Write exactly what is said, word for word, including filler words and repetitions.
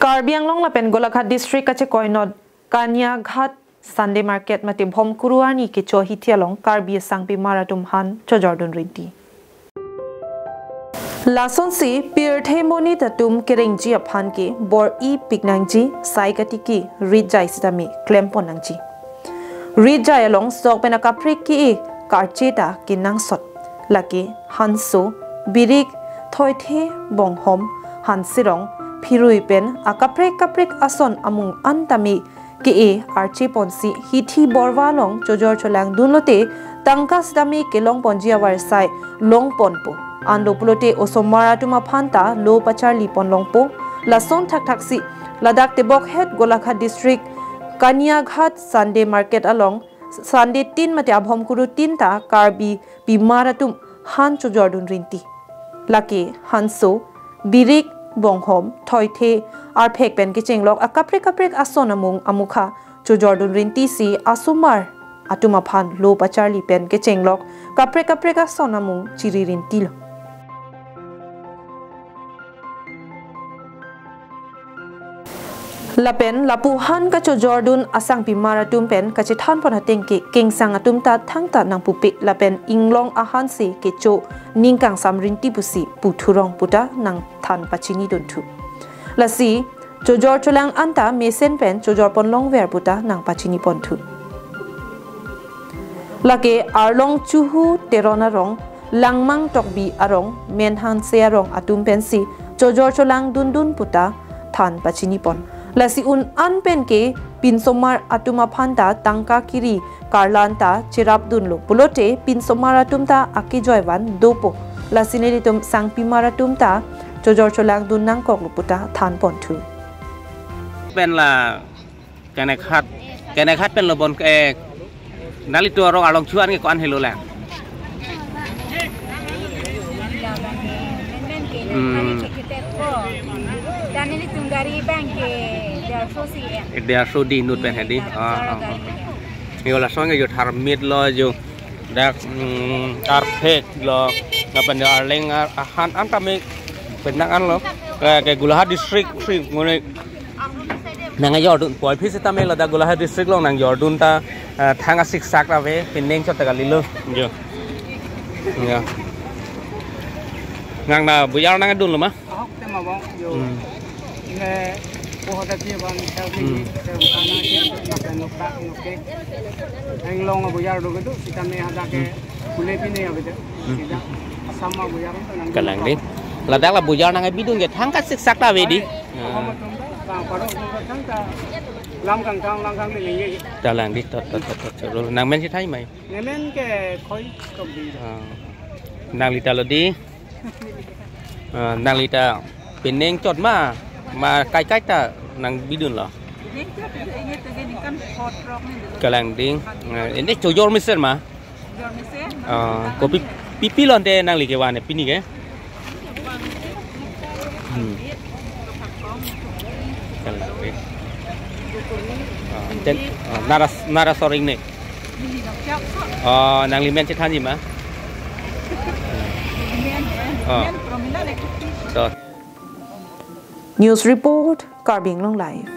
Karbi Anglong lapen Golaghat District kachekoinot Kaniaghat Sunday Market mate Bhomkuru arni kecho hithi along Karbi asangpimar atum han chojordun rinti. Lasonsi pirthe monit atum kerengji aphan ke bor-ipik nangji, sai katiki ritjai sitame klempon nangji. Ritjai along sok pen akaprek ke-e karche ta kenangsot. Lake hanso, birik, thoithe, bonghom, hansirong, phirui pen akaprek kaprek ason amung an tame ke-e archeponsi hithi borva along chojor cholangdun lote tangka sitame kelongponji avarsai longponpo. Anlo pulote osomar atum aphan ta lo pacharlipon longpo. Lason thakthaksi ladak tebokhet Golaghat District Kaniaghat Sunday Market along Sunday tin mate Abhomkuru tin ta Karbi pimar atum han chojordun rinti. Lake hanso, birik, bonghom, thoithe, arphek pen kechenglok akaprek kaprek ason amung amukha chojordun rintisi asomar atum aphan lo pacharli pen kechenglok kaprek kaprek ason amung chiri rintilo. Lapen lapu han kachojordun asangpimar atum pen kachethanpon ateng ke kengsang atum ta thangta nangpupe lapen inglong ahansi kecho ning kangsam rinti pusi puthurong puta nangthan pachinidunthu. Lasi chojor cholang anta mesen pen chojorpon longver puta nangpachiniponthu. Lake Arlong Chuhu Teron arong, Langmang Tokbi arong, Menhanse arong atum pensi chojor cholangdundun puta than pachinipon. Lasi un an pen ke pinsomar atum aphan ta tangka kiri karlan ta cherapdunlo pulote pinsomar atum ta akejoivan dopo. Lasi nelitum sangpimar atum ta chojor cholangdun nangkoklo puta thanponthu. Pen la Kaniaghat, Kaniaghat pen lo bon, eh, nelitum arong Arlong Chuhu an ke ko-an helo lang. Hmm. Tangka nelitum gari abang ke derso si ya. Eh, derso di inut pen hedi. Ah, ah, ah. Yo lason ke yo tharmit lo yo dak, hmm, arphek lo, lapen yo arleng ar-, ahan an tame penang an lo. Eh, ke Golaghat District si ngone nangjordun poi phisi tame ladak Golaghat District along nangjordun ta, eh, thang asiksak ave, pining chot ta kalilo. Yo. Ya. Nang na buyar nangdunlo ma? Ahok tema bong, yo. Hmm. Ne, poho da dia bang, selfie, Hmm. selfie kana dia, makan nokta, noke. Englong buyar do gitu, sitame hadak ke Hmm. Kule pine ya gitu. Hmm. Sida, Assam buyar itu nang Kalang ding. Ladak la buyar nangbidun ke tangka siksak ta ave di. Ahok matum ta, bang, parok matum ta, lam kangkang, lam kang lele ye. Kalang di, tot, tot, tot, tot, choro. Nangmen si thai mai. Nemen ke khoi tok di. Ah. Nangli ta lo di. Ah, nangli ta pining chot ma, ma kaikai ta nangbidunlo. Kalang ding. Ah, ini chojor mesen ma. Ah, kopi pipi lonte nangli kevan pini ke. Hmm. Kalang ding. Ah, ten, ah, nara, nara soring ne. Oh, nangli men chethanji ma? Oh. So. News report, Karbi Anglong Live.